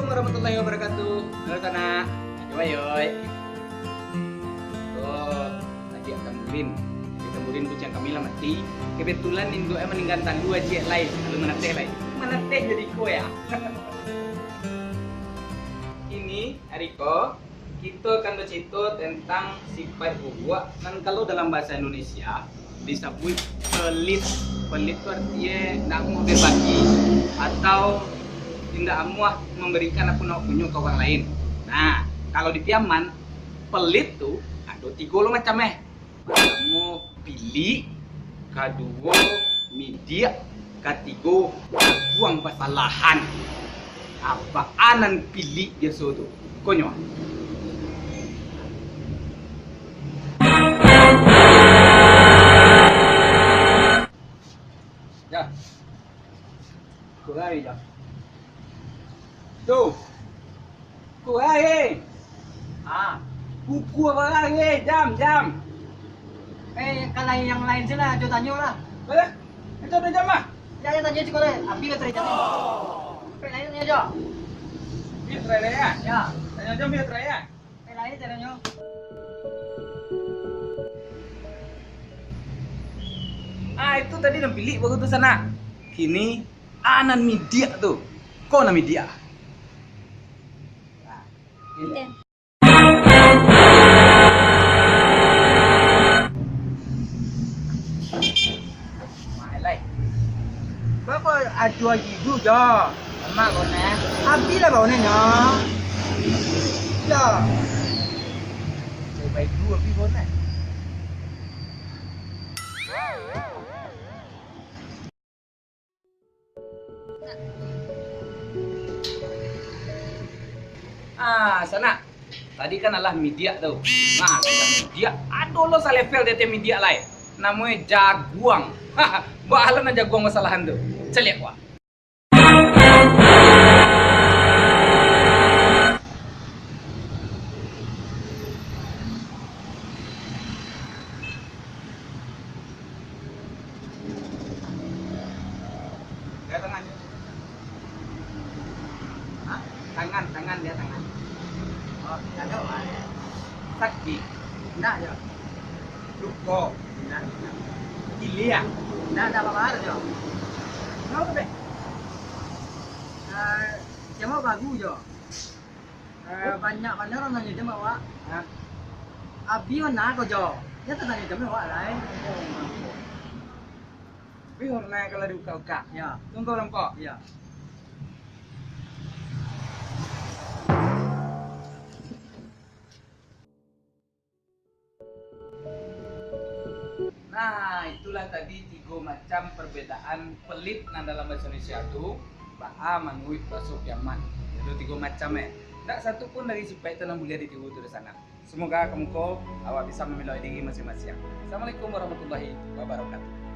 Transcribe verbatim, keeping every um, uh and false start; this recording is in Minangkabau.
Warahmatullahi wabarakatuh. Halo, Sanak. Ayo, ayo. Oh, tadi tamburin. Tadi tamburin bucang kami lah mati. Kebetulan induak e maninggan talu aji lai. Lalu manateh lai. Manateh jadi ko ya. Kini, ari ko, kito akan bacarito tentang sipaik buruak nan kalau dalam bahasa Indonesia disabuik pelit. Pelit tu artinyo ndak amuah berbagi atau indak amuah mambarikan apo nan awak punyo ka urang lain. Nah, kalau di Piaman, pelit tu ado tigo lo macam eh. Partamo, pilik, kaduo, midiak, katigo, jaguang basalahan. Apo nan pilik biaso tu? Konyo. Ya. Kurai dah. Tu. Kurai, eh. Ah. Pukua barang, eh. Jam, jam. Eh, kalau yang lain sih lah, jo tanyo lah. Boleh? Itu ada jam mah? Ya, ya, tanyo cik, boleh. Abi lah tadi jam ni. Apa lain tanyo jo? Biar terakhir ya? Ya. Tanyo jam biar terakhir ya? Ah, itu tadi nan pilik baru tu, Sanak. Kini, ah, nan midiak tu. Ko nan midiak. Nah, ini. Bako acuah gidu jo. Lemak kau neh. Abi lah bau neh nyo. Yo. Cai baidu abi kau neh. Ah, Sanak. Tadi kan alah midiak tu. Nah, kalau midiak, ado lo salevel di ateh midiak lai. Namonyo jaguang. Baa lo nan jaguang basalahan tu. Caliak wak. Dia tangan. Hah? Tangan, tangan dia tangan. Oh, tidak ada, Pak. Sakit. Tidak, ya. Luko. Tidak, tidak. Giliak. Tidak, tidak apa-apa, Jo. Kenapa, Bek? Eh, siapa baru, Jo? Eh, banyak bana urang nanyo jamak, Wak. Hah? Abi ma ko, Jo? Yo tanyo jamak, Wak, lai. Tapi urang kalau diukak-ukak. Ya. Tunggu lampok. Ya. Nah, itulah tadi tigo macam perbedaan pelit nan dalam bahasa Indonesia tu, baa manuruik bahaso Piaman. Ado tigo macam, eh. Ndak satu pun dari sipaik tu nan buliah ditiru tu di Sanak. Semoga kamu ko awak bisa mamiloai diri masing-masing. Assalamualaikum warahmatullahi wabarakatuh.